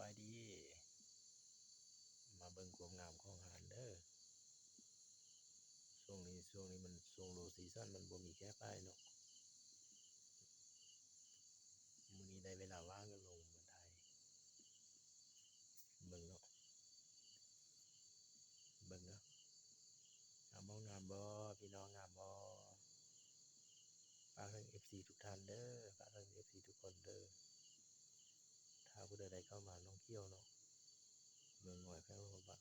ບາຍດີ ມາເບິ່ງຄວາມງາມຂອງຮ້ານເດີ. ຊ່ວງນີ້ ຊ່ວງນີ້ມັນຊ່ວງ low season ມັນບໍ່ມີແຂກຫຼາຍເນາະ. ມື້ນີ້ໄດ້ເວລາວ່າງກໍລົງມາຖ່າຍ ເບິ່ງເນາະ ເບິ່ງເນາະ ງາມບໍ່ ງາມບໍ່ ພີ່ນ້ອງ ງາມບໍ່? ຝາກເຖິງເອັຟຊີທຸກທ່ານເດີ ຝາກເຖິງເອັຟຊີທຸກຄົນເດີ. ຖ້າຜູ້ໃດໄດ້ເຂົ້າມາໜອງຂຽວເນາະ ເມືອງງອຍ ແຂວງຫຼວງພະບາງ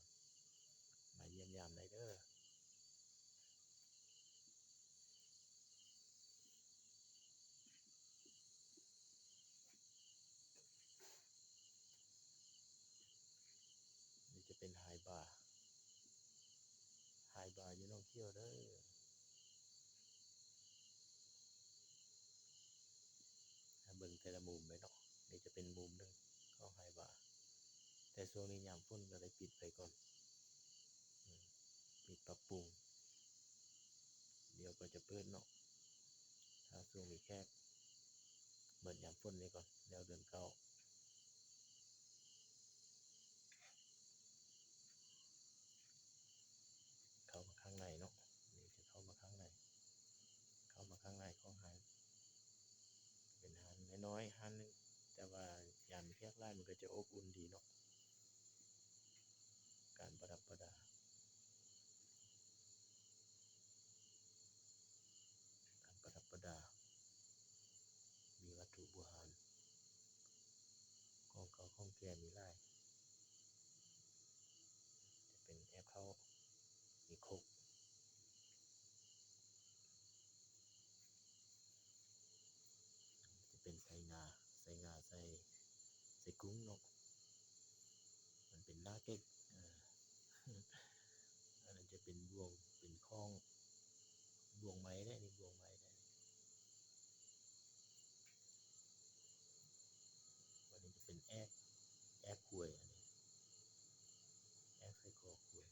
ມາຢ້ຽມຢາມໄດ້ເດີ. ນີ້ຈະເປັນໄຮບາ ໄຮບາຢູ່ໜອງຂຽວເດີ. ໃຫ້ເບິ່ງແຕ່ລະມຸມເລີຍເນາະ ນີ້ຈະເປັນມຸມໜຶ່ງຂອງໄຮບາ ແຕ່ຊ່ວງນີ້ຍາມຝົນກໍໄດ້ປິດໄວ້ກ່ອນ ອືມ ປິດປັບປຸງ ດຽວກໍຈະເປີດເນາະ ຖ້າຊ່ວງມີແຂກ ເໝິດຍາມຝົນນີ້ກ່ອນ ແລ້ວເດືອນເກົ້າ ເຂົ້າມາຂ້າງໃນເນາະ ນີ້ຈະເຂົ້າມາຂ້າງໃນ ເຂົ້າມາຂ້າງໃນຂອງຮ້ານ ເປັນຮ້ານນ້ອຍໆ ຮ້ານໜຶ່ງ ແຕ່ວ່າຍາມມີແຂກຫຼາຍມັນກໍຈະອົບອຸ່ນດີເນາະ. ການປະດັບປະດາ ການປະດັບປະດາ ມີວັດຖຸບູຮານ ຂອງເກົ່າຂອງແກ່ມີຫຼາຍ ຈະເປັນແອບເຂົ້າ ມີຄົກ ຈະເປັນໄສ້ງາ ໄສ້ງາ ໄສ້ ໄສ້ກຸ້ງເນາະ ມັນເປັນໜ້າເກັກ ເອີ ອັນນັ້ນຈະເປັນບ່ວງ ເປັນຂອງ ບ່ວງໄມ້ເດ້ ນີ້ບ່ວງໄມ້ເດ້. ອັນນີ້ຈະເປັນແອກ ແອກຄວາຍ ອັນນີ້ ແອກໃສ່ຄໍຄວາຍ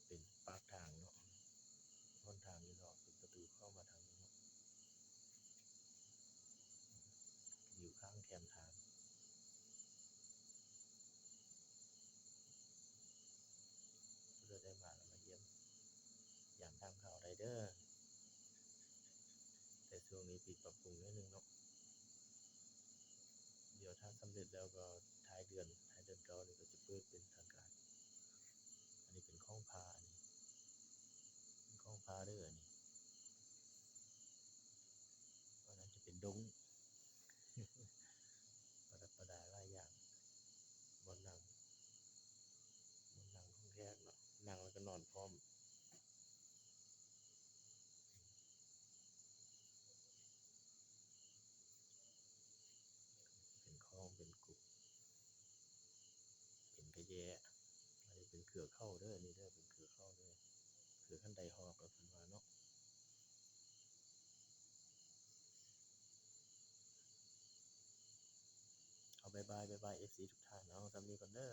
ເປັນປາກທາງເນາະ ຫົນທາງຢູ່ນອກ ເປັນປະຕູເຂົ້າມາທາງນີ້ເນາະ ຢູ່ຂ້າງແຄມທາງ ຜູ້ໃດໄດ້ມາກໍມາຢ້ຽມຢາມຖາມຂ່າວໄດ້ເດີ ແຕ່ຊ່ວງນີ້ປິດປັບປຸງໜ້ອຍໜຶ່ງເນາະ ດຽວຖ້າສຳເລັດແລ້ວກໍທ້າຍເດືອນ ທ້າຍເດືອນເກົ້ານີ້ກໍຈະເປີດເປັນທາງການ. ອັນນີ້ເປັນຂອງພາ ອັນນີ້ເປັນຂອງພາເດີ ອັນນີ້ ອັນນັ້ນຈະເປັນດົງ ປະດັບປະດາຫຼາຍຢ່າງ ບ່ອນນັ່ງ ບ່ອນນັ່ງຂອງແຂກເນາະ ນັ່ງແລ້ວກໍນອນພ້ອມ. ເປັນຂອງ ເປັນກຸກ ເປັນກະແຢ ອັນນີ້ເປັນເຄືອເຂົ້າເດີ ນີ້ເດີ ເປັນເຄືອເຂົ້າເດີ ເຄືອຄັນໄດຮອກ ເພິ່ນວ່າເນາະ. ເອົາ ບາຍບາຍ ບາຍບາຍ ເອັຟຊີທຸກທ່ານ ເອົາ ສ່ຳນີ້ກ່ອນເດີ.